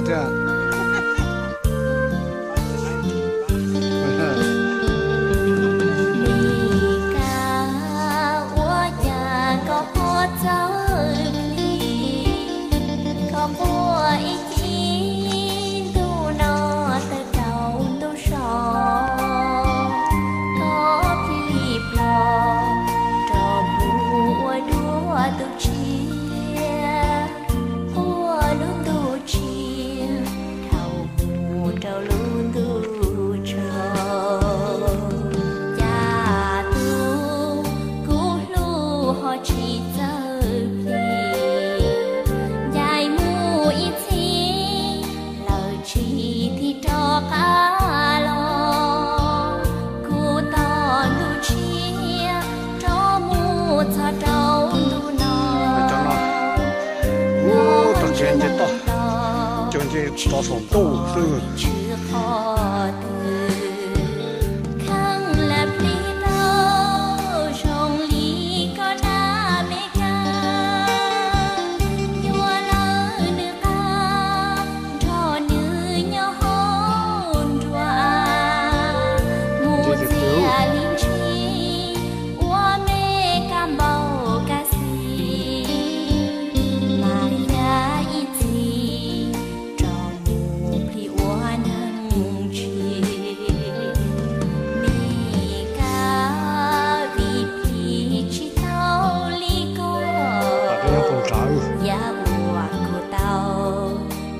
Li cas ua cas koj quaj txawv plig, koj quaj ib chim ntuj no tawm rau ntuj so, koj plig plo rau mus ua dua tus tshiab, quaj lub ntuj tshiab dhau mus rau lub ntuj tsaus. Cas tus kuv hlub ho tsis txawj plig, ncaim mus ib txhis lawm tsis tig rov qab los, kuv tos ntuj tshiab rov mus txog rau ntuj no. Ub, tog tsev nce toj, cov nce tov saum ntuj xwb. Tshwm qhov twg kheev lam plig tau zoo li koj dab me kab, yuav lawv nws qab nrog nws nyob hauv nruas av, mus txias li ntshis ua me kab npauj kab xis, mas yam ib txhis rov mus plig ua neeg tshis. Li kab vim plig tsis tau li koj, yam uas kuv tau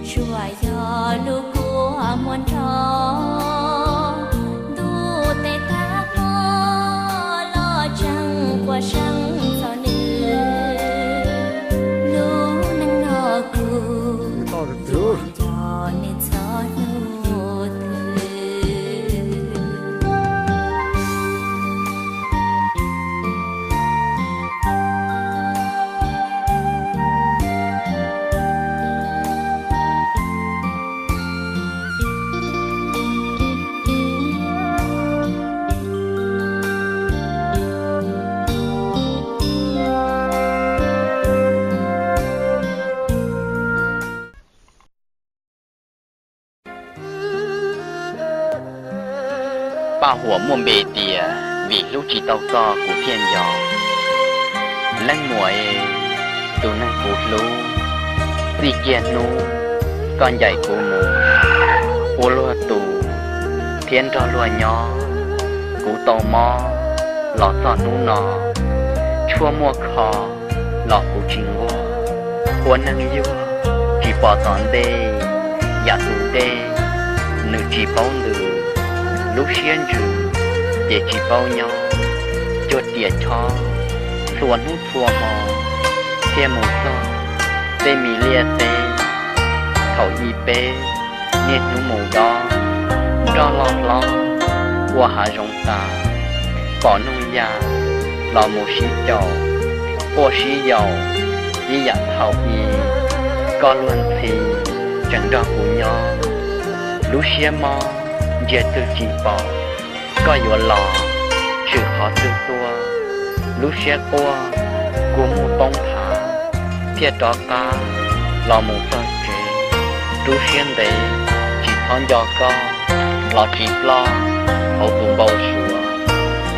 tsuas yog lub kua muag nrog ntuj tes tag hmo los tseem quaj seeb txog nws. Lub neej no kuv tsuas nco nws txog hnub twg. Paj huam muaj npe tias vim hlub tsis tau koj kuv thiaj nco. Leej muam es, tus neeg kuv hlub, txij kiag hnub koj ncaim kuv mus ua luag tus thiab nrog luag nyob, kuv tau mob los txog hnub no, tshuaj muaj kho los kuv tsis nquag. Ua neeg yuag tsis pom tom ntej, yam tus dej nws tsis paub ntws, lub siab ntsws ces tsis paub nyob. Cuag tias chob txhua hnub txhua hmo thiaj mus txog tej me liaj teb. Thaum ub peb niaj hnub mus dob nroj loj hlob ua hav zoov tas, pom noog ya los mus sib caum, quaj sib yaum ib yam thaum ub. Koj luag ntxhi tseem nrog kuv nyob, lub siab mob ntsia twg tsis pom. Koj yuav los tshwm qhov twg tuaj, lub siab quaj kua muag poob thav, thiaj rov qab los mus txog tsev. Rub siab ntev tsis txhob nco koj, los tsis ploj hauv tus npau suav,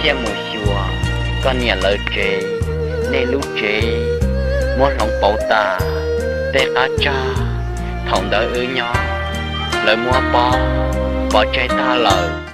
thiaj mus xyuas koj niam lawv tsev. Nej lub tsev muab hloov pauv tas tej qab tsag, thaum ntawd wb nyob lawv muab pob pov tseg tag lawm.